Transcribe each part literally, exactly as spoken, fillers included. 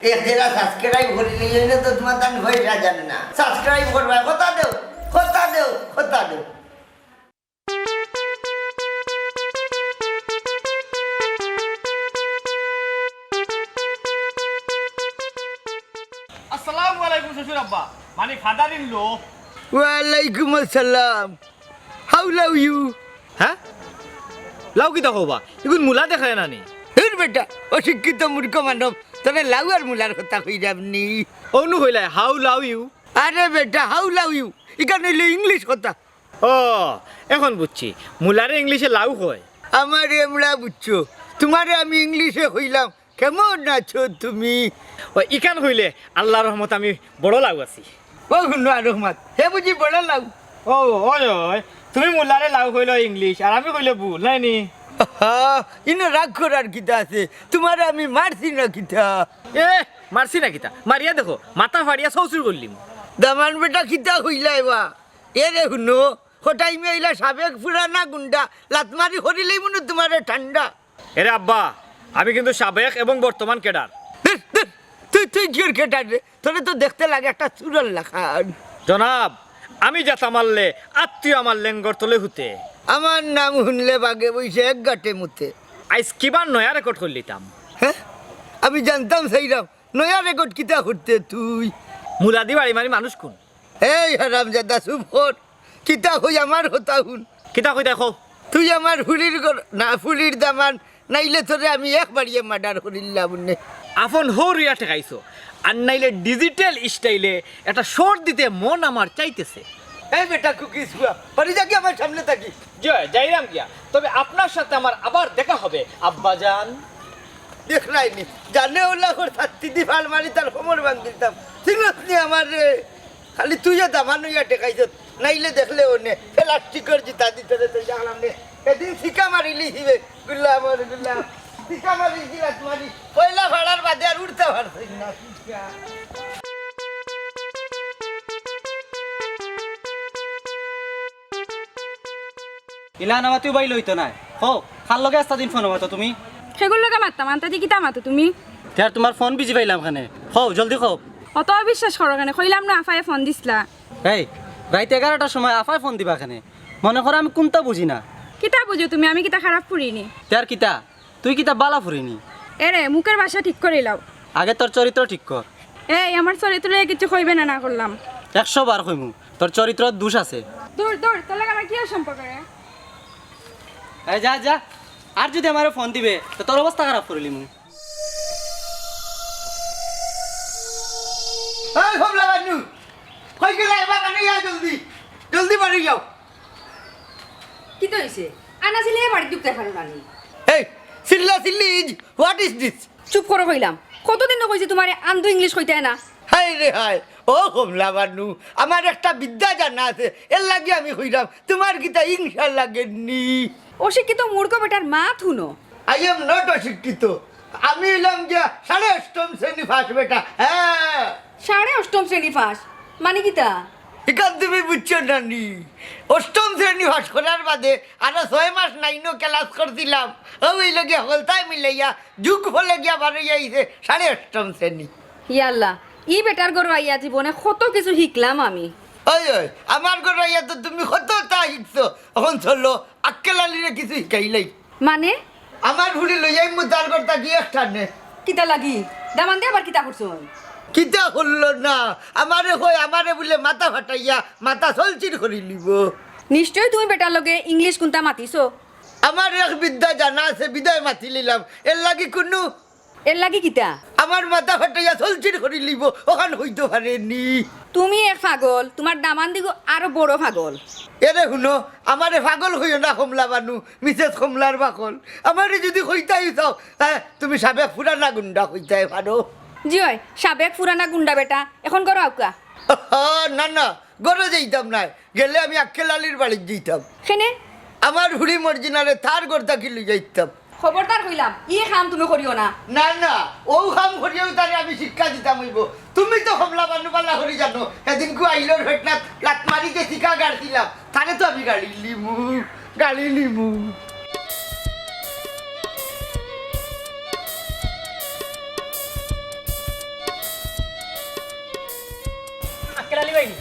এক জেলা সাবস্ক্রাইব করি নিয়ে এনে তো তোমার তান পয়সা জানে না। সাবস্ক্রাইব করবা, কথা দেও, কথা দেও, কথা দেও। আসসালামু আলাইকুম শ্বশুর আব্বা, মানে ফাদার ইন ল। ওয়ালাইকুম আসসালাম। How love you? হ্যাঁ? লাউ কিতা কবা? ইগুন মুলা দেখায় না নি? ধুর বেটা, অশিক্ষিত মূর্খ মানব, তোরে লাউ আর মুলার কথা কইরাম নি। অনু কইলায়, how love you? আরে বেটা, how love you? ইখান অইলো ইংলিশ কথা। ও, এখন বুঝছি, মুলারে ইংলিশে লাউ কয়। আমারে এমরা বুঝছো, তোমারে আমি ইংলিশে কইলাম, কেমন আছো তুমি? ও, ইখান কইলে আল্লার রহমত আমি বড় লাউ আছি। ও হুনো আর রহমত, হে বুঝি বড় লাউ? ও, ওই, ওই, তুমি মুলারে লাউ কইলো ইংলিশ, আর আমি কইলে ভুল, নায় নি? আহা, ইনো রাগ করার কিতা আছে? তোমারে আমি মারছি না কিতা? এ, মারছি না কিতা? মারিয়া দেখো, মাথা ফাড়িয়া চৌচুর করিলিমু। দামান বেটা কিতা কইলায় বা? এরে হুনো, কটাই মিয়া ইলা সাবেক পুরানা গুন্ডা, লাতমারি করিলেই মনে তোমারে ঠান্ডা। এরে আব্বা, আমি কিন্তু সাবেক এবং বর্তমান ক্যাডার। ধুর, ধুর, তুই, তুই কিওর ক্যাডার রে? তোরে তো দেখতে লাগে একটা চুরর লাখান। জনাব, আমি জাতা মারলে আত্মীয় আমার লেঙ্গর তলে হুতে। আমার নাম হুনলে বাগে বইছে এক গাটে মুতে। আইজ কিবার নয়া রেকর্ড করিলিতাম। হ্যাঁ? আমি জানতাম সেইরাম, নয়া রেকর্ড কিতা করতে তুই? মুলাদি বাড়ি মারি মানুষ কোন? এই হারামজাদা, চুপ কর। কিতা কই আমার কথা হুন। কিতা কই দেখো? তুই আমার ফুরির গর-, না, ফুরির দামান, নাইলে তোরে আমি এক বাড়িয়ে মার্ডার করিলাম নে। আপন হৌরিয়া ঠেকাইছো, আর নাইলে ডিজিটাল স্টাইলে একটা শর্ট দিতে মন আমার চাইতেছে। এই বেটা কুকিজ ফুয়া, বাড়ি যা কি আমার সামনে থাকি। জি অয়, যাইরাম গিয়া, তবে আপনার সাথে আমার আবার দেখা হবে, আব্বাজান। দেখলায়নি, জানে ওলা কর ছাত্তি দি ফাল মারি তার কোমর ভাঙ দিতাম। চিনস নি আমারে? খালি তুইও দামান অইয়া ঠেকাইছত, নাইলে দেখলে অনে প্লাস্টিকর জুতা দি তোরে তো জানাম নে। এদিন শিকা মারিলি হিবে, গুল্লা আমার গুল্লা। শিকা মারি, গিলাস মারি, পয়লা ফাড়ার বাদে আর উঠতা পারছস না। ইলা না মাতিও বাইল অইতো নায়। কও, কার লগে আস্তা দিন ফোনো মাতো তুমি? হেগুর লগে মাততাম, আন্তা দি কিতা মাতো তুমি? তে আর তোমার ফোন বিজি পাইলাম কেনে? কও, জলদি কও। অত অবিশ্বাস করো কেনে? কইলাম না আফায় ফোন দিছলা। এই, রাইত এগারোটার সময় আফায় ফোন দিবা কেনে? মনে করো আমি কুন্তা বুঝি না। কিতা বুঝো তুমি? আমি কিতা খারাপ ফুরি নি? তে আর কিতা? তুই কিতা বালা ফুরি নি? এরে, মুখের ভাষা ঠিক করিলাও। আগে তোর চরিত্র ঠিক কর। এই, আমার চরিত্র লইয়া কিচ্ছু কইবে না, না করলাম। একশো বার কইমু, তোর চরিত্রর দোষ আছে। দূর, দূর, তোর লগে আমার কিতা সম্পর্ক রে? এই যা, যা। আর যদি আমারে ফোন দিবে, তো তোর অবস্থা খারাপ করিলিমু। এই, কমলা বানু, কই গেলা? এবার আনি যাও জলদি, জলদি বাড়ি যাও। কিতা অইছে? আনা ছিলে বাড়িত ঢুকতায় পারো না নি? এই, চিল্লা চিল্লি is, what is this? চুপ করো কইলাম। কতদিন তো কইছি তোমারে আন্দু ইংলিশ কইতায় না। হায় রে হায়, ও কমলা বানু, আমার একটা বিদ্যা জানা আছে, এর লাগি আমি কইলাম, তোমার কিতা হিংসা লাগেনি? অশিক্ষিত মূর্খ বেটার মাত হুনো। I am not অশিক্ষিত, আমি অইলাম গিয়া সাড়ে অষ্টম শ্রেণী পাস বেটা, হ্যাঁ। সাড়ে অষ্টম শ্রেণী পাস? মানে কিতা? ইখান তুমি বুঝছো না নি? অষ্টম শ্রেণী পাস করার বাদে আরো ছয় মাস নাইনো ক্লাস করছিলাম। ও অইলো গিয়া হকলতায় মিলাইয়া যোগফলে গিয়া বারইয়া আইছে সাড়ে অষ্টম শ্রেণী। ইয়াল্লা, ই বেটার ঘরো আইয়া জীবনে কত কিছু শিখলাম আমি। ওই, ওই, আমার ঘরো আইয়া তো তুমি কততা শিখছো। অখন চলো, আক্কেল আলীরে কিছু শিখাইলাই। মানে? আমার ফুড়ি লইয়া আইমু তার ঘর থাকি এক টানে। কিতা লাগি? দামান দে আবার কিতা করছইন? কিতা করলো না? আমারে কয়, আমারে বুলে মাথা ফাটাইয়া মাথা চলচির করিলিবো। নিশ্চয় তুমি বেটার লগে ইংলিশ কুন্তা মাতিছো। আমার এক বিদ্যা জানা আছে, বিদায় মাতিলিলাম। এর লাগি কুনু এর লাগি কিতা? আমার মাথা ফাটাইয়া চলচির করিলিবো, অখান কইতো পারেনি। তুমি এক পাগল, তোমার দামান্দিগু আরো বড় পাগল। এরে হুনো, আমারে পাগল কইও না কমলা বানু, মিসেস কমলার পাগল। আমারে যদি কইতায় চাও, হ্যাঁ, তুমি সাবেক পুরানা গুন্ডা কইতায় পারো। জি অয়, সাবেক পুরানা গুন্ডা বেটা, অখন ঘরো আউক্কা। না, না, ঘরো যাইতাম নায়, গেলে আমি আক্কেল আলীর বাড়িত যাইতাম। কেনে? আমার ফুড়ি মর্জিনারে তার ঘর থাকি লইয়া আইতাম। খবরদার কইলাম, ই কাম তুমি করিও না। না, না, অউ কাম করিয়াউ তারে আমি শিক্ষা দিতাম অইবো। তুমি তো কমলা বানু বালা করি জানো, হেদিনকু আইলোর ফেটনাত লাত মারি যে শিকা গাড়ছিলাম, তারে তো আমি গাড়িলিমু, গাড়িলিমু। আলী ভাই নি?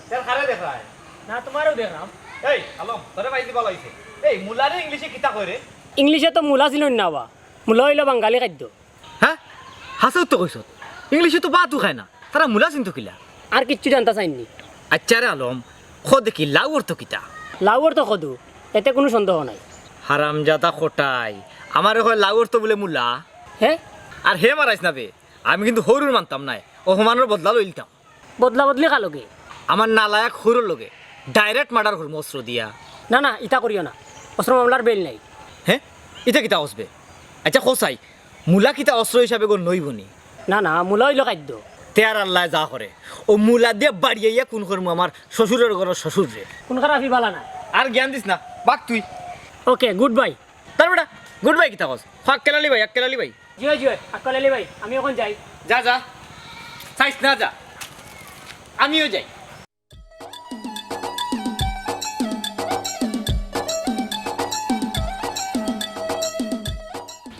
স্যার, কারে দেখরায়? না, তুমারেউ দেখরাম। এই, আলম, তোরে পাইছি ভালা অইছে। এই, মুলারে ইংলিশে কিতা কয় রে? ইংলিশে তো মুলা চিনইন না বা। মুলা অইলো বাঙালি খাদ্য। হে? হাছাউ তো কইছত। ইংলিশে তো ভাতউ খায় না। তারা মুলা চিনতো কিলা? আর কিচ্ছু জানতা চাইন নি। আইচ্ছা রে আলম, ক দেখি লাউ অর্থ কিতা? লাউ অর্থ কদু, এতে কুনু সন্দেহ নাই। হারামজাদা কটাই, আমারে কয় লাউ অর্থ বুলে মুলা। হে? আর হে মারাইস না বে, আমি কিন্তু হউরর মানতাম নায়, অপমানর বদলা লইলিতাম। বদলা বদলি কার লগে? আমার নালায়েক হউরর লগে। Direct murder করমু অস্ত্র দিয়া। না, না, ইতা করিও না। অস্ত্র মামলার বেইল নাই। হে? ইতা কিতা কস বে? আইচ্ছা, ক চাই, মুলা কিতা অস্ত্র হিসাবে গণ্য অইবো নি? না, না, মুলা অইলো খাদ্য। তে আর আল্লায় যা করে, অউ মুলা দিয়া বাড়িয়াইয়া খুন করমু আমার শ্বশুরর ঘরর শ্বশুররে। কুন খারাপি বালা না। আর জ্ঞান দিস না, ভাগ তুই। OK, good bye। তার বেটা, good bye কিতা কস? আক্কেল আলী ভাই, আক্কেল আলী ভাই। জি অয়, জি অয়, আক্কেল আলী ভাই, আমি অখন যাই। যা, যা। চাইস না, যা। আমিও যাই।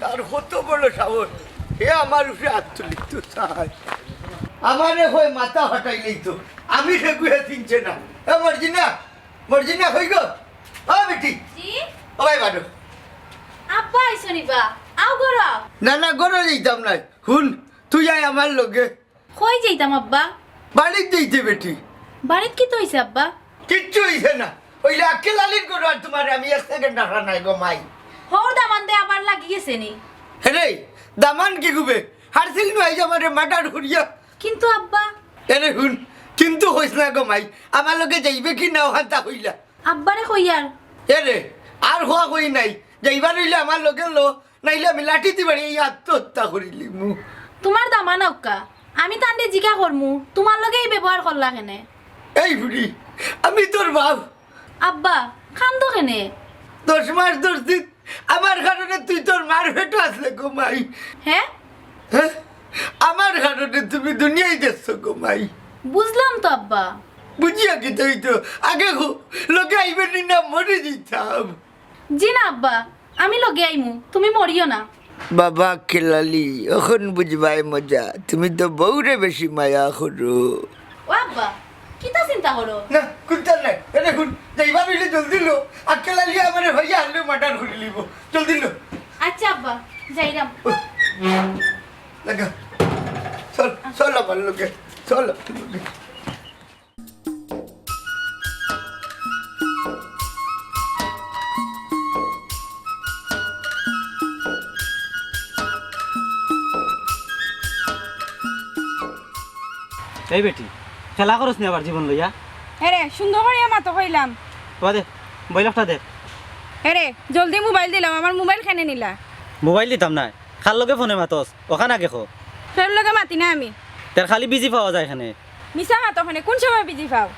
তার কত বড় সাহস, হে আমার উপরে আত তুলিতো চায়। আমারে কয় মাথা ফাটাইলিতো, আমি সেগুয়ে চিনছে না। এ মর্জিনা, মর্জিনা, কই গো? ও বেটি। জি? ও ভাই, বাড়ো। আব্বা আইছো নি বা? আও ঘরো আও। না, না, ঘরো যাইতাম নায়। হুন, তুই আয় আমার লগে। কই যাইতাম আব্বা? বাড়িত যাইতে বেটি। বাড়িত কিতা অইছে আব্বা? কিচ্ছু অইছে না। অইলে আক্কেল আলীর ঘরো আর তুমারে আমি এক second রাখরাম নায় গো মাই। হউর দামান দে আবার লাগি গেছে নি? হেরে, দামান কিগুবে? হারছিল নু আইজ আমারে murder করিয়া। কিন্তু আব্বা। এরে হুন, কিন্তু কইস না গো মাই। আমার লগে যাইবে কি না অখানতা কইলা। আব্বারে কইয়ার। এরে, আর কওয়া কই নাই। যাইবার অইলে আমার লগে ল, নাইলে আমি লাঠি দি বাড়িয়াইয়া আত্মহত্যা করিলিমু। তুমার দামান আউক্কা, আমি তানরে জিকা করমু, তুমার লগে ই ব্যবহার করলা কেনে? এই বুড়ি, আমি তোর বাপ। আব্বা, কান্দো কেনে? দশ মাস দশ দিন আমার কারণে তুই তোর মার পেটো আছলে গো মাই। হে? হে? আমার কারণে তুমি দুনিয়াত দেখছো গো মাই। বুঝলাম তো আব্বা। বুঝিয়া কিতা অইতো? আগে কও, লগে আইবে নি না মরি যাইতাম। জি না আব্বা, আমি লগে আইমু, তুমি মরিও না। বাবা আক্কেল আলী, অখন বুঝবায় মজা, তুমি তো বউরে বেশি মায়া করো। ও আব্বা, কিতা চিন্তা করো? না, কুন্তা নাই। এরে হুন, যাইবার অইলে জলদি ল, আক্কেল আলী আমারে ভাইয়া আনলে murder করিলিবো। জলদি ল। আইচ্ছা আব্বা, যাইরাম। লাগা। চল, চল আমার লগে, চল আমার লগে। এই বেটি, খেলা করস নি আবার জীবন লইয়া? এরে, সুন্দর করিয়া মাতো কইলাম। বাবা দে, মোবাইল একটা দে। এরে, জলদি মোবাইল দিলাম, আমার মোবাইল কেনে নিলা? মোবাইল দিতাম নায়, কার লগে ফোনে মাতস, অখান আগে ক। কেউর লগে মাতি না আমি। তে আর খালি busy পাওয়া যায় কেনে? মিছা মাতো কেনে, কুন সময় busy পাও?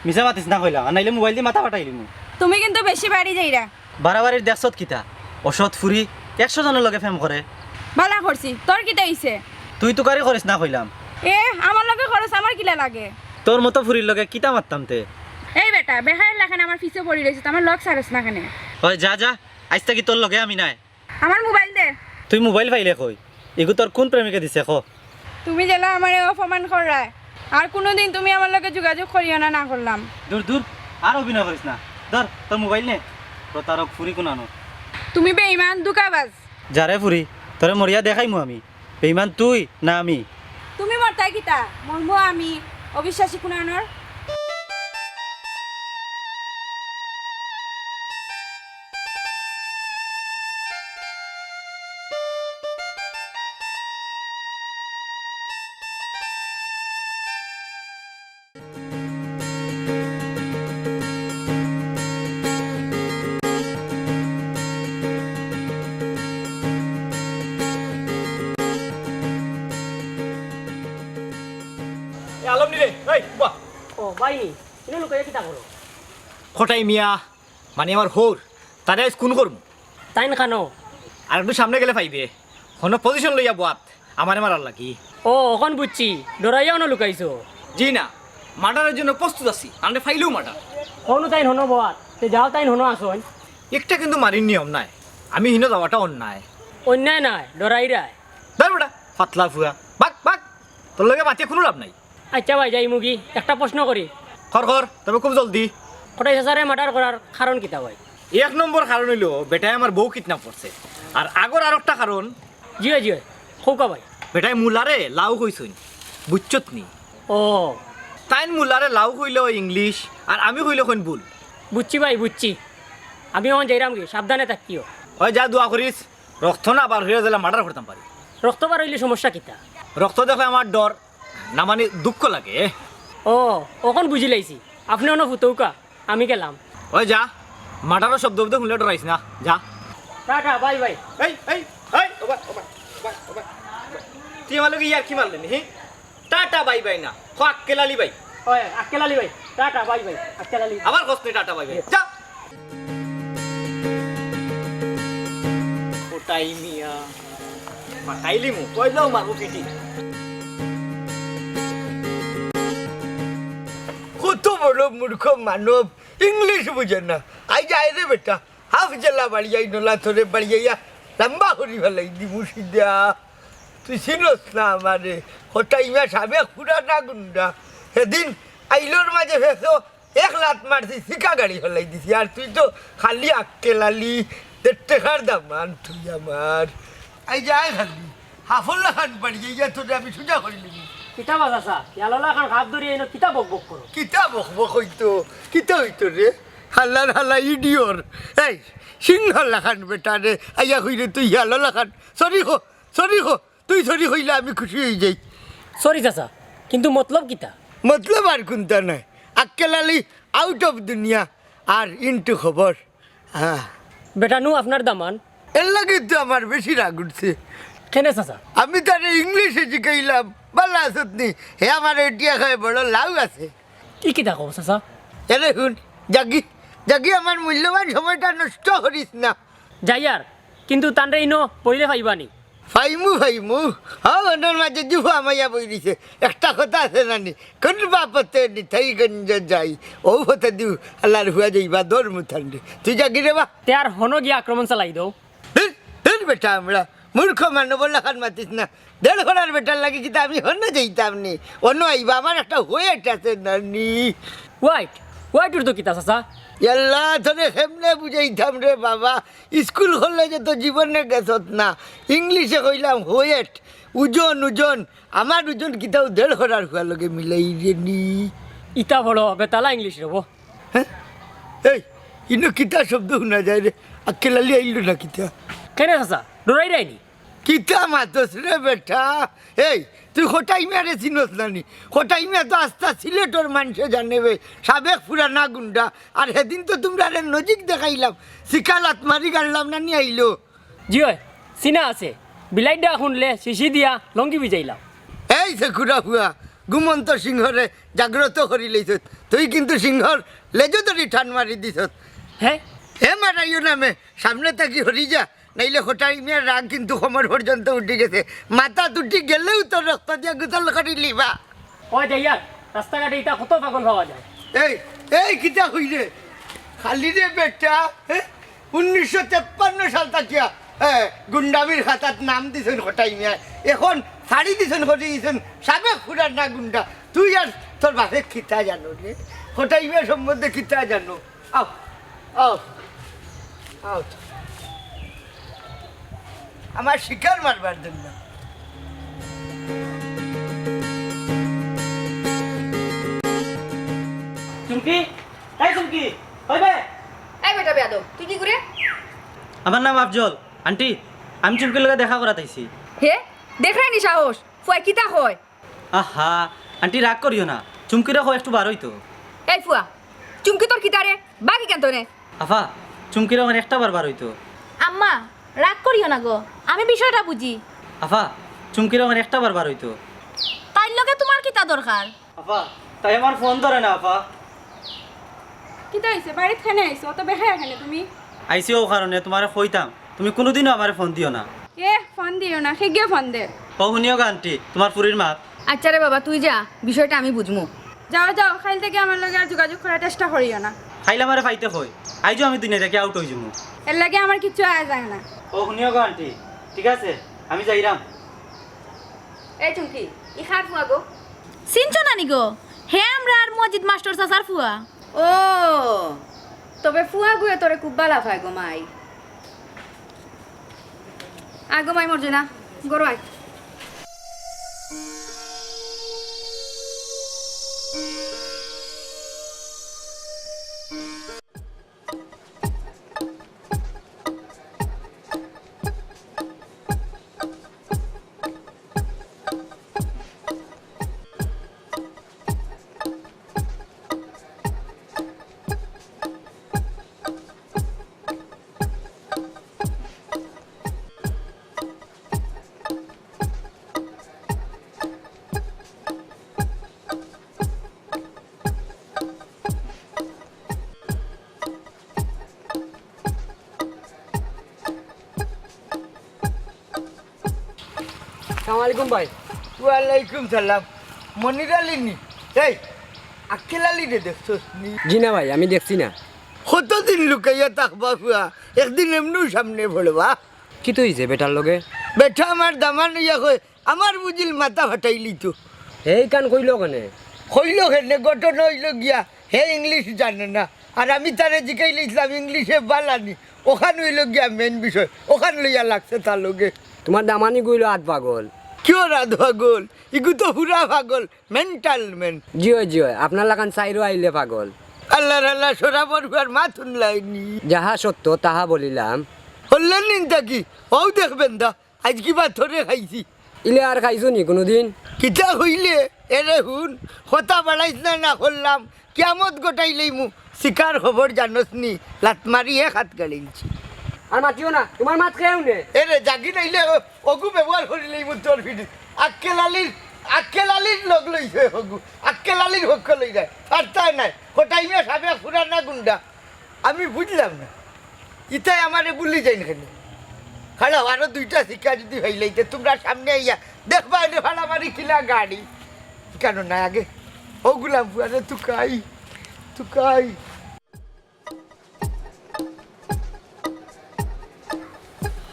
মিছা মাতিস না কইলাম, আর নাইলে মোবাইল দি মাথা ফাটাইলিমু। তুমি কিন্তু বেশি বাড়ি যাইরা। বাড়াবাড়ির দেখছত কিতা? অসৎ ফুরি একশো জনর লগে প্রেম করে। বালা করছি, তোর কিতা অইছে? তুই তুকারি করিস না কইলাম। এ, আমার লগে করস, আমার কিলা লাগে? তোর মতো ফুরির লগে কিতা মাততাম তে? এই বেটা, বেহায়ার লাখান আমার পিছে পড়ি রইছত, আমার লগ ছাড়স না কেনে? ওই যা, যা, আইজ থাকি তোর লগে আমি নাই। আমার মোবাইল দে। তুই মোবাইল পাইলে কই? ইগু তোর কুন প্রেমিকে দিছে ক? তুমি যেলা আমারে অপমান কররায়, আর কুনুদিন তুমি আমার লগে যোগাযোগ করিও না, না করলাম। দূর, দূর, আর অভিনয় করিস না। ধর, তোর মোবাইল নে। প্রতারক ফুরি কুনানো। তুমি বেঈমান, ধোঁকাবাজ। যা রে ফুরি, তোরে মরিয়া দেখাইমু আমি। বেঈমান তুই না আমি? তুমি মরতায় কিতা? মরমু আমি, অবিশ্বাসী কুনানোর। এ আলম নি রে, এই, উবা। ও, ভাই নি, ইনো লুকাইয়া কিতা করো? কটাই মিয়া, মানে আমার হউর, তারে আইজ খুন করমু। তাইন কানো? আর একটু সামনে গেলে পাইবে। হনো position লইয়া বওয়াত, আমারে মারার লাগি। ও, অখন বুঝছি, ডরাইয়া অনো লুকাইছো। জি না, murder-এর জন্য প্রস্তুত আছি, আনলে ফাইলেও murder। হনো তাইন হনো বওয়াত, তে যাও তাইন হনো আসইন। একটা কিন্তু মারির নিয়ম নাই, আমি হিনো যাওয়াটা অন্যায়। অন্যায় নায়, ডরাইরায়। ধর বেটা, ফাতলা ফুয়া, ভাগ, ভাগ, তোর লগে মাতিয়া কুনু লাভ নাই। আইচ্ছা ভাই, যাইমুগি। একটা প্রশ্ন করি। কর, কর, তবে খুব জলদি। কটাই চাচারে মার্ডার করার কারণ কিতা ভাই? এক নম্বর কারণ অইলো বেটায় আমার বউ কিডন্যাপ করছে। আর আগর আরোকটা কারণ। জি অয়, জি অয়, কউক্কা ভাই। বেটায় মুলারে লাউ কইছইন, বুঝছত নি? ও। তাইন মুলারে লাউ কইলো ইংলিশ, আর আমি কইলে কইন ভুল। বুঝছি ভাই, বুঝছি। আমি অখন যাইরামগি, সাবধানে থাকিও। অয় যা, দোয়া করিস, রক্ত না বার অইয়া গেলে মার্ডার করতাম পারি। রক্ত বার অইলে সমস্যা কিতা? রক্ত দেখলে আমার ডর, না মানে দুঃখ লাগে। ও, অখন বুঝিলাইছি। আপনে অনো ফুতউক্কা, আমি গেলাম। অয় যা, মার্ডারর শব্দ অব্দ হুনলে ডরাইস না, যা। Tata, bye by. এই, এই, এই, ওবা, ওবা, ওবা, ওবা। তুই আমার লগে ইয়ার্কি মারলে নি, হি? টাটা বাই বাই না, ক আক্কেল আলী বাই। অয়, আক্কেল আলী বাই, tata bye bye, Akkel Ali. আবার কস নি টাটা বাই বাই, যা। কটাই মিয়া, পাঠাইলি মু, কইলেও মারবো পিটি। কত বড় মূর্খ মানব, ইংলিশ বুঝে না। আইজ আয় রে বেটা, হাফ জেলা বাড়িয়াই নলা তোরে বাড়িয়াইয়া লম্বা করি ফালাই দিমু সিধা। তুই চিনস না আমারে, কটাই মিয়া সাবেক পুরানা গুন্ডা। সেদিন আইলোর মাঝে ফেসো এক লাত মারছি, শিকা গাড়ি ফালাই দিছি। আর তুই তো খালি আক্কেল আলী, দেড় টেকার দামান তুই আমার। আইজ আয় খালি, হাফর লাখান বাড়িয়াইয়া তোরে আমি সুজা করি নিমু। কিতা বাজাসা? ইয়ালো লাখান হাত ধরি এইন কিতা বক বক করো? কিতা বক বক অইতো? কিতা অইতো রে? হালার হালা ইডিয়র। এই, সিংহ লাখান বেটা রে, আইয়া কইরে তুই ইয়ালো লাখান। সরি কো, সরি কো, তুই সরি কইলে আমি খুশি অই যাই। সরি চাচা, কিন্তু মতলব কিতা? মতলব আর কুন্তা নাই। আক্কেল আলী out of দুনিয়া আর into খবর। হ্যাঁ। বেটানু আপনার দামান। এর লাগি তো আমার বেশি রাগ উঠছে। কেনে চাচা? আমি তারে ইংলিশে জিকাইলাম, "বালা আছত নি?" হে আমারে উঠিয়া কয়, "বড় লাউ আছে।" ই কিতা কও চাচা? এরে হুন, যাগি, যাগি, আমার মূল্যবান সময়টা নষ্ট করিস না। যাইয়ার, কিন্তু তানরে ইনো বইলে পাইবা নি? ফাইমু, ফাইমু। হ্যাঁ, অনর মাঝে জুফা মাইয়া বই দিছে। একটা কথা আছে না নি? কোন বাপতে নিতাইগঞ্জ যাই, ও হতে দিউ আল্লাহর হুয়া যাইবা দর মুথান রে। তুই যাগি রে বা। তে আর হনো গিয়া আক্রমণ চালাই দেও। ধুর, ধুর বেটা, আমরা মূর্খ মানব লাখান মাতিস না। দেড় ঘোড়ার বেটার লাগি কিতা আমি হনো যাইতাম নি? অনো আইবা, আমার একটা ওয়েট আছে না নি? ওয়েট? ওয়েট উঠতো কিতা চাচা? ইয়াল্লা, তোরে কেমনে বুঝাইতাম রে বাবা? স্কুল কলেজে তো জীবনে গেছত না। ইংলিশে কইলাম ওয়েট, ওজন, ওজন। আমার ওজন কিতাও দেড় ঘোড়ার হুয়ার লগে মিলাই রে নি। ইতা বড় বেতালা ইংলিশ রে বো। হ্যাঁ? এই, ইনো কিতা শব্দ হুনা যায় রে? আক্কেল আলী আইলো না কিতা? কেনে চাচা? ডরাইরায় নি? কিতা মাতস রে বেটা? এই, তুই কটাই মিয়ারে চিনস না নি? কটাই মিয়া তো আস্তা সিলেটর মানষে জানে বে, সাবেক পুরানা গুন্ডা। আর সেদিন তো তুমরারে নজিক দেখাইলাম, শিকা লাত মারি গাড়লাম না নি আইলো। জি অয়, চিনা আছে। বিলাইডা হুনলে শিশি দিয়া লঙ্গি ভিজাইলাম। এই সেকুরা হুয়া, ঘুমন্ত সিংহরে জাগ্রত করি লইছত। তুই কিন্তু সিংহর লেজো ধরি টান মারি দিছত। হে? হে মারাইও না মে, সামনে থাকি হরি যা, নাইলে কটাই মিয়ার রাগ কিন্তু কোমর পর্যন্ত উঠি গেছে। মাথা দুটি গেলেও তোর রক্ত দিয়া গোসল করি লিবা। ওই যাইয়ার, রাস্তাঘাটে ইতা কত পাগল পাওয়া যায়। এই, এই কিতা কইরে? খালি রে বেটা, হে? উনিশশো তেপ্পান্ন সাল থাকিয়া, এ, গুন্ডামির খাতাত নাম দিছইন কটাই মিয়া। এখন ছাড়ি দিছইন, করি দিছইন সাবেক পুরানা গুন্ডা। তুই আর তোর বাপে কিতা জানো রে? কটাই মিয়া সম্বন্ধে কিতা জানো? আও, আও, আও। আমার শিকার মারবার জন্য। চুমকি, এই চুমকি, কই বে? এই বেটা বেয়াদব, তুই কি করে? আমার নাম আফজল। আন্টি, আমি চুমকির লগে দেখা করাত আইছি। হে, দেখরায়নি সাহস, ফুয়ায় কিতা কয়? আহা, আন্টি রাগ করিও না, চুমকিরে কও একটু বার অইতো। এই ফুয়া, চুমকি তোর কিতা রে? বাগি কেন তনে? আফা, চুমকিরে কও একটা বার বার অইতো। আম্মা, রাগ করিও না গো, আমি বিষয়টা বুঝি। আফা, চুমকিরে কও একটা বার বার অইতো। তাইর লগে তোমার কিতা দরকার? আফা, তাই আমার ফোন ধরে না, আফা। কিতা অইছে? বাড়িত কেনে আইছো? অত বেহায়া কেনে তুমি? আইছি অউ কারণে, তোমারে কইতাম, তুমি কুনুদিনও আমারে ফোন দিও না। এ, ফোন দিও না, কে গিয়া ফোন দে? অউ হুনিও গো আন্টি, তোমার ফুরির মাত। আচ্ছা রে বাবা, তুই যা, বিষয়টা আমি বুঝমু। যাও, যাও, কাইল থাকি আমার লগে আর যোগাযোগ করার চেষ্টা করিও না। কাইল আমারে পাইতে কই, আইজও আমি দুনিয়া থাকি আউট অইযিমু। এর লাগি আমার কিচ্ছু আয় যায় না। অউ হুনিও গো আন্টি, ঠিক আছে, আমি যাইরাম। এই চুমকি, ই কার ফুয়া গো? চিনছো না নি গো? হে আমরার মজিদ মাস্টর চাচার ফুয়া। ও, তবে ফুয়া গুয়ে তোরে খুব বালা পায় গো মাই। আয় গো মাই মর্জিনা, ঘরো আয়। সালাম আলাইকুম ভাই। ওয়ালাইকুম সালাম। মনির আলী নি? এই, আক্কেল আলীরে দেখছস নি? জি না ভাই, আমি দেখছি না। কতদিন লুকাইয়া থাকবা ফুয়া, একদিন এমনেউ সামনে পড়বা। কিতা অইছে বেটার লগে? বেটা আমার দামান অইয়া কয়, আমার বুঝিল মাথা ফাটাইলিতো। হে ইখান কইলো কেনে? কইলো কেনে? ঘটনা অইলো গিয়া, হে ইংলিশ জানে না। আর আমি তারে জিকাইলাইছলাম ইংলিশে বালা নি। অখান অইলো গিয়া মেইন বিষয়। অখান লইয়া লাগছে তার লগে। তুমার দামানি গুইলো আধ পাগল। কিওর আধ পাগল? ইগু তো পুরা পাগল, মেন্টাল ম্যান। জি অয়, জি অয়, আপনার লাখান চাইরো আইলে পাগল। আল্লার আল্লা, শরাবর ফুয়ার মাত হুনলায়নি। যাহা সত্য তাহা বলিলাম। হুনলেন নিন তা কি? অউ দেখবেন দা, আইজ কিবা থরে খাইছি। ইলে আর খাইছো নি কুনুদিন? কিতা কইলে? এরে হুন, কথা বাড়াইছ না, না করলাম, কিয়ামত ঘটাইলাইমু। শিকার খবর জানোস নি, লাত মারি এক হাত গাড়িলছি। আর মাতিও না, তুমার মাত কেউ নে। এরে জাগি নাইলে অ-, অগু ব্যবহার করিলাইমু তোর ফিরি। আক্কেল আলীর, আক্কেল আলীর লগ লইছে অগু। আক্কেল আলীর পক্ষ লইরায়। পারতায় নায়। কটাই মিয়া সাবেক পুরানা গুন্ডা। আমি বুঝলাম না, ইতায় আমারে বুলি যাইন কেনে? খাড়াও, আরো দুইটা শিকার যদি হইলাইতে, তুমরা সামনে আইয়া দেখবায় এনে ফাড়া মারি কিলা গাড়ি। কেন না আগে? ও গুলাম ফুয়ারে তুকাই, তুকাই।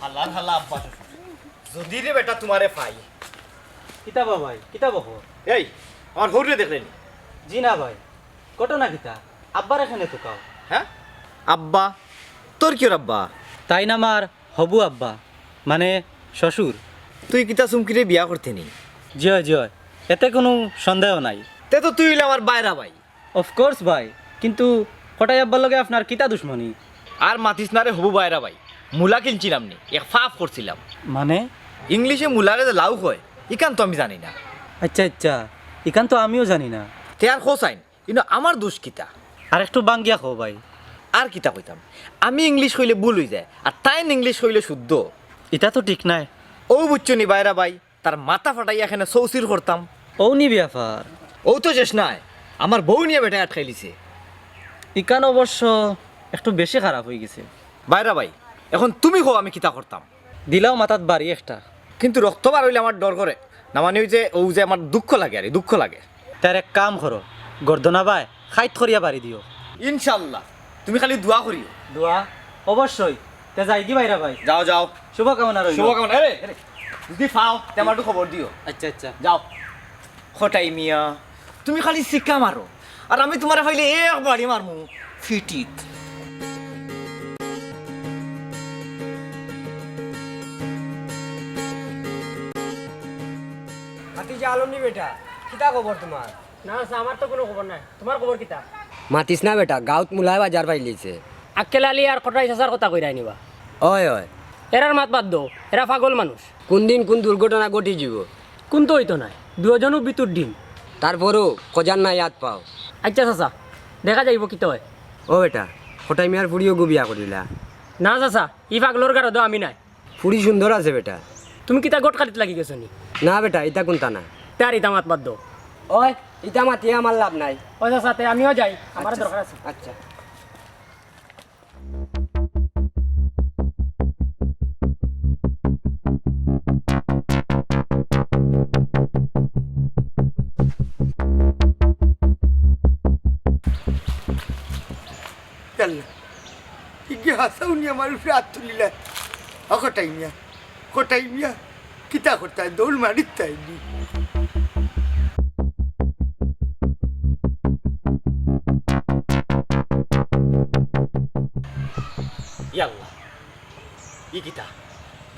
হালার হালা আব্বা শ্বশুর। যদি রে বেটা তুমারে পাই। কিতা বা ভাই, কিতা বা খবর? এই, আমার হউরে দেখলে নি? জি না ভাই, ঘটনা কিতা? আব্বারে কেনে তুকাও? হ্যাঁ? আব্বা? তোর কিওর আব্বা? তাইন আমার হবু আব্বা, মানে শ্বশুর। তুই কিতা চুমকিরে বিয়া করতে নি? জি অয়, জি অয়, এতে কুনু সন্দেহ নাই। তে তো তুই অইলে আমার বাইরা ভাই। Of course ভাই, কিন্তু কটাই আব্বার লগে আপনার কিতা দুশমনি? আর মাতিস না রে হবু বাইরা ভাই, মুলা কিনছিলাম নি, এক ফাফ করছিলাম। মানে? ইংলিশে মুলারে যে লাউ কয়, ইখান তো আমি জানি না। আচ্ছা, আচ্ছা, ইখান তো আমিও জানি না। তে আর কও চাইন, ইনো আমার দুষ কিতা? আর একটু বাঙ্গিয়া কও ভাই। আর কিতা কইতাম, আমি ইংলিশ কইলে ভুল অইযায়, আর তাইন ইংলিশ কইলে শুদ্ধ। ইটা তো ঠিক নায়। অউ বুঝছো নি বাইরা ভাই, তার মাথা ফাটাইয়া কেনে চৌচির করতাম। অউ নি ব্যাপার। অউ তো শেষ নায়, আমার বউ নিয়া বেটায় আটকাইলিছে। ইখান অবশ্য একটু বেশি খারাপ অইগেছে। বাইরা ভাই, এখন তুমি কও আমি কিতা করতাম? দিলাও মাথাত বাড়ি একটা। কিন্তু রক্ত বার অইলে আমার ডর করে। না মানে অউ যে, অউ যে আমার দুঃখ লাগে আরে, দুঃখ লাগে। তার এক কাম করো, গর্দনা বায় খাইত করিয়া বাড়ি দিও। ইনশাআল্লাহ, তুমি খালি দোয়া করিও। দোয়া? অবশ্যই। তে যাইগি বাইরা ভাই। যাও, যাও। শুভকামনা রইল। শুভকামনা। এরে, এরে, যদি পাও, তে আমারে একটু খবর দিও। আচ্ছা, আচ্ছা। যাও। কটাই মিয়া, তুমি খালি শিক্কা মারো, আর আমি তুমারে পাইলে এক বাড়ি মারমু ফিটিত। ভাতিজা আলম নি বেটা, কিতা খবর তুমার? না, আচ্ছা, আমার তো কুনু খবর নাই। তুমার খবর কিতা? মাতিস না বেটা, গাউত মুলায় বাজার পাইলিছে। আক্কেল আলী আর কটাই চাচার কথা কইরায় নি বা? অয়, অয়। এরার মাত বাদ দেও, এরা পাগল মানুষ। কুনদিন কুন দুর্ঘটনা ঘটি যিবো। কুন্তা অইতো নায়, দুইওজনউ বিতুর ডিম। তারপরও খোঁজার নাই আত পাও। আচ্ছা চাচা, দেখা যাইবো কিতা অয়। ও বেটা, কটাই মিয়ার ফুড়ি অগু বিয়া করিলা? না চাচা, ই পাগলর গারদো আমি নায়। ফুড়ি সুন্দর আছে বেটা। তুমি কিতা গটকালিত লাগি গেছো নি? না বেটা, ইতা কুন্তা না। তে আর ইতা মাত বাদ দেও। অয়, ইতা মাতিয়া আমার লাভ নাই। অয় চাচা, তে আমিও যাই, আমার আচ্ছা, দরকার আছে। আচ্ছা। ইয়াল্লা, ইগিয়ে হাছাউ নি আমার উপরে আত তুলিলা। অ কটাই মিয়া, কটাই মিয়া, কিতা করতায়? দৌড় মারিতায় নি।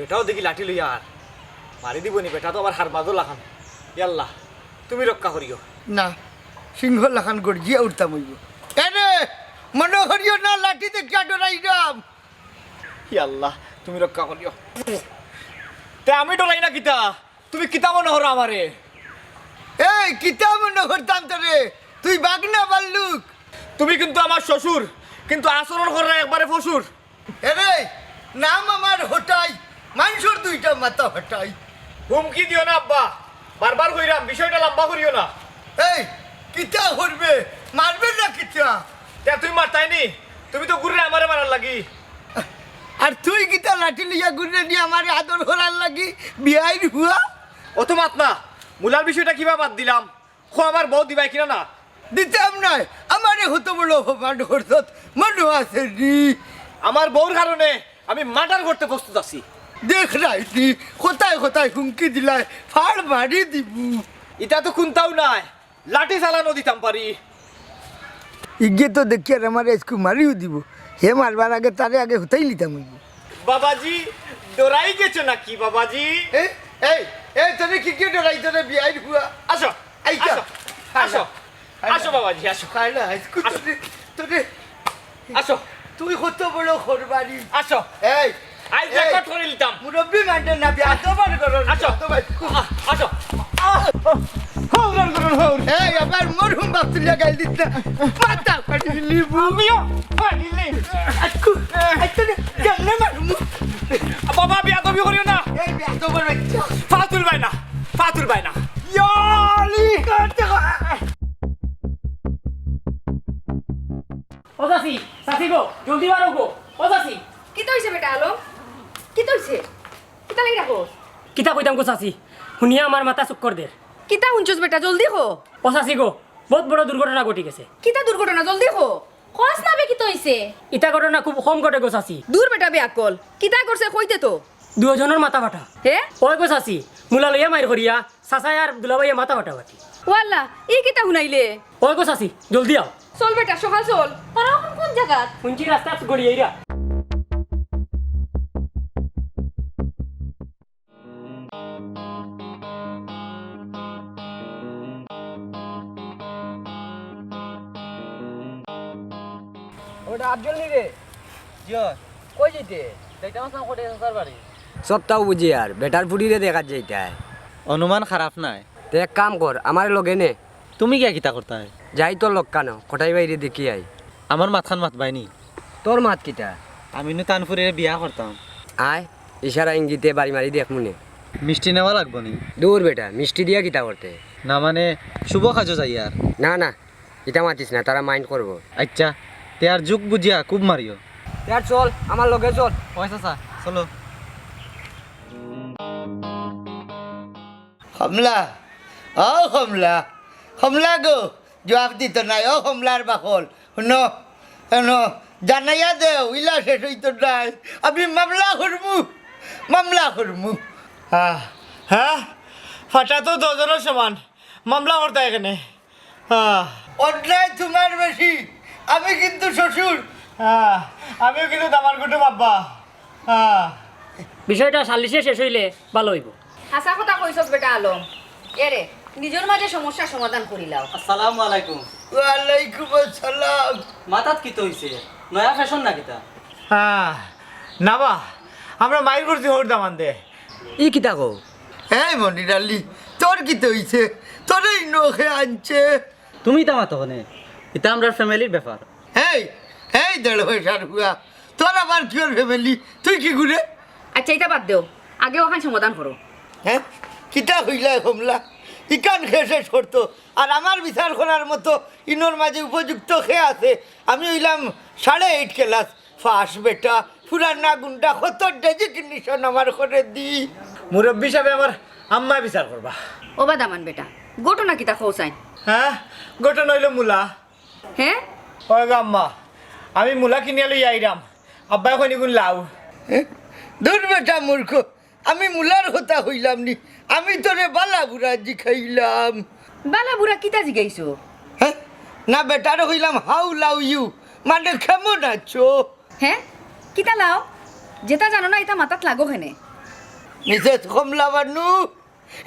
বেটাও দেখি লাঠি লইয়া আর মারি দিবনি, বেটা তো আবার হারবাজও লাখান। ইয়াল্লা, তুমি রক্ষা করিও। না, সিংহ লাখান গর্জিয়া উঠতাম অইবো। এরে, মনো করিও না লাঠি দেখিয়া ডরাইরাম। ইয়াল্লা, তুমি রক্ষা করিও। তে আমি ডরাই না কিতা? তুমি কিতা মনো করো আমারে? এই, কিতা মনো করতাম তোরে? তুই বাঘ না ভাল্লুক? তুমি কিন্তু আমার শ্বশুর, কিন্তু আচরণ কররা একবারে পশুর। এরে, নাম আমার হটাই, মানষর দুইটা মাথা হটাই। হুমকি দিও না আব্বা, বারবার কইরাম বিষয়টা লম্বা করিও না। এই, কিতা করবে? মারবে না কিতা? তে তুই মারতায় নি, তুমি তো ঘুররে আমারে মারার লাগি। আর তুই কিতা লাঠি লইয়া ঘুররে নি আমারে আদর করার লাগি, বিয়াইর ফুয়া? অত মাত না, মুলার বিষয়টা কিবা বাদ দিলাম। খো আমার বউ দিবায় কিনা না? দিতাম নায়, আমারে কত বড় অপমান করছত, মনো আছে নি? আমার বউর কারণে আমি মার্ডার করতে প্রস্তুত আছি। দেখ নাই নি, কথায় কথায় হুমকি দিলায়, ফাড় মারি দিমু। ইতা তো কুন্তাউ নায়, লাঠি চালানো দিতাম পারি। ইগে তো দেখি আর আমারে আইজকু মারিও দিবো, হে মারবার আগে তারে আগে হুতাই লিতাম অইবো। বাবাজি, ডরাই গেছো নাকি বাবাজি? এ, এই, এই, তোরে কি কি ডরাই তোরে বিয়াইর ফুয়া? আসো, আইচ্ছা। আসো, আসো, আসো বাবাজি, আসো। খাইলা, আইজকু আসো। তোরে, তোরে, আসো। তুই কত বড় খরবারি। আসো। এই, আইজ এই, রেকর্ড করে নিতাম। মুরব্বি মানতে না, বিয়া তো বার করো, আসো। বিয়া তো বার করো। আ-, আসো। আ-, হৌর, হৌর, হৌর। এই, আবার মরহুম বাপ তুলিয়া গাইল দিস না। মাথা ফাটি লিবু। আমিও ফাটি লিবু। আচ্ছা, আচ্ছা, কেমনে মারমু? বাবা, বিয়া তুমি করিও না। এই, বিয়া তো বার হইছে। ফাতুল ভাই না, ফাতুল ভাই না। ইয়ালি। ও চাচি, চাচি গো, জলদি বারো গো। ও চাচি। কিতা অইছে বেটা আলম? কিতা অইছে? কিতা লাগি রাখো? কিতা কইতাম গো চাচি, হুনিয়া আমার মাথা চক্কর দের। কিতা হুনছস বেটা, জলদি ক। ও চাচি গো, বউত বড় দুর্ঘটনা ঘটি গেছে। কিতা দুর্ঘটনা, জলদি ক। কস না বে, কিতা অইছে? ইতা ঘটনা খুব কম ঘটে গো চাচি। দূর বেটা বেআক্কল, কিতা করছে কইতে তো। দুইওজনর মাথা ফাটা। হে? ওই গো চাচি, মুলা লইয়া মাইর করিয়া চাচায় আর দুলাভাইয়ে মাথা ফাটাফাটি। ও আল্লাহ, ই কিতা হুনাইলে? ওই গো চাচি, জলদি আও। চল বেটা, সকাল চল। তারা এখন কোন জাগাত? হুনছি রাস্তাত গড়িয়াইরা। ওটা আফজল নি রে? জি অয়। কই যাইতে? যাইতাম আছলাম কটে চাচার বাড়ি। সবটাউ বুঝি আর, বেটার ফুড়িরে দেখাত যাইতায়। অনুমান খারাপ নায়। তে এক কাম কর, আমারে লগে নে। তুমি গিয়া কিতা করতায়? যাই তোর লগ কানো, কটাই বাইরে দেখি আই। আমার মাতখান মাতবায় নি। তোর মাত কিতা? আমি নু তান ফুড়িরে বিয়া করতাম। আয়, ইশারা ইঙ্গিতে বাড়ি মারি দেখমুনে। মিষ্টি নেওয়া লাগবো নি? দূর বেটা, মিষ্টি দিয়া কিতা করতে? না মানে, শুভ কাজো যাইয়ার। না না, ইতা মাতিস না, তারা মাইন্ড করবো। আচ্ছা, তে আর যুগ বুঝিয়া খুব মারিও। তে আর চল, আমার লগে চল। ওই চাচা, চলো। কমলা, ও কমলা, কমলা গো, জবাব দিত নাই, ও কমলার বাকল, হুনো, হুনো, জানাইয়া দেও, ইলা শেষ অইতো নায়, আমি মামলা করমু, মামলা করমু। আহ, হ্যাঁ, ফাটা তো দুইওজনর সমান, মামলা করতায় কেনে? হ্যাঁ। অন্যায় তুমার বেশি, আমি কিন্তু শ্বশুর। হ্যাঁ, আমিও কিন্তু দামার কুটুম আব্বা। হ্যাঁ। বিষয়টা সালিশে শেষ অইলে ভালা অইবো। হাছা কথা কইছস বেটা আলম। এরে, নিজর মাঝে সমস্যা সমাধান করিলাও। আসসালামু আলাইকুম। ওয়ালাইকুম আসসালাম। মাথাত কিতা অইছে? নয়া ফ্যাশন না কিতা? হ্যাঁ, না বা, আমরা মাইর করছি হউর দামান্দে। ই কিতা কও? এই মনির আলী, তোর কিতা অইছে? তোরে ইনো কে আনছে? তুমি ইতা মাতো কেনে? ইতা আমরার ফ্যামিলির ব্যাপার। এই, এই দেড় পয়সার ফুয়া, তোর আবার কিওর ফ্যামিলি? তুই কি করে? আচ্ছা, ইতা বাদ দেও, আগে অখান সমাধান করো। হ্যাঁ, কিতা কইলায় কমলা? ইখান কে শেষ করতো? আর আমার বিচার করার মতো ইনোর মাঝে উপযুক্ত কে আছে? আমি অইলাম সাড়ে এইট ক্লাস পাস বেটা, পুরানা গুন্ডা, কত ডেজিগনেশন আমার করে দি। মুরব্বি সাবে আমার আম্মায় বিচার করবা। ও বা দামান বেটা, ঘটনা কিতা কও চাইন? হ্যাঁ, ঘটনা অইলো মুলা। হ্যাঁ? ওই গো আম্মা, আমি মুলা কিনিয়া লইয়া আইরাম। আব্বায় কইন ইগুন লাউ। হ্যাঁ? দূর বেটা মূর্খ, আমি মুলার কথা কইলাম নি, আমি তোরে বালা বুরা জিকাইলাম। বালা বুরা কিতা জিগাইছো? হ্যাঁ? না বেটারে কইলাম, "How love you?" মানে, "কেমন আছো?" হ্যাঁ? কিতা লাও? যেটা জানো না, ইটা মাথাত লাগো কেনে? মিসেস কমলা বানু,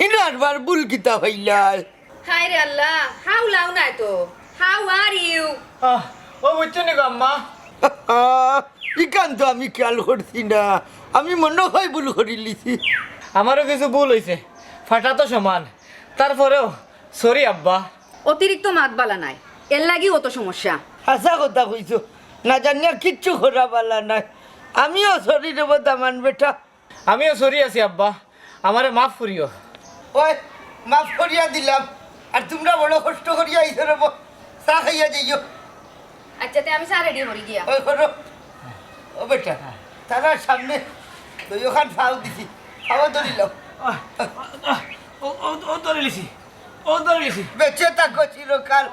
ইনো আরবার ভুল কিতা অইলায়? হায় রে আল্লাহ, হাউ লাউ নাই তো। How are you? আহ, ও বুঝছো নি গো আম্মা? ইখান তো আমি খেয়াল করছি না, আমি মনে হয় ভুল করিলিছি। আমারও কিছু ভুল অইছে, ফাটা তো সমান, তারপরেও সরি আব্বা। অতিরিক্ত মাত বালা নাই, এর লাগি অত সমস্যা। হাছা কথা কইছো, না জানিয়া কিচ্ছু করা বালা নাই। আমিও সরি রে বা দামান বেটা। আমিও সরি আছি আব্বা, আমারে মাফ করিও। ওই, মাফ করিয়া দিলাম। আর তুমরা বড় কষ্ট করিয়া আইছো রে বা, চা খাইয়া যাইও। আচ্ছা, তে আমি চা রেডি করি গিয়া। ওই করো। ও বেটা, তারার সামনে দুইওখান ফাও দিছি, ফাও ধরিলাও। ও, ও, ও ধরিলিছি, ও ধরিলিছি। বেঁচে থাকো চিরকাল।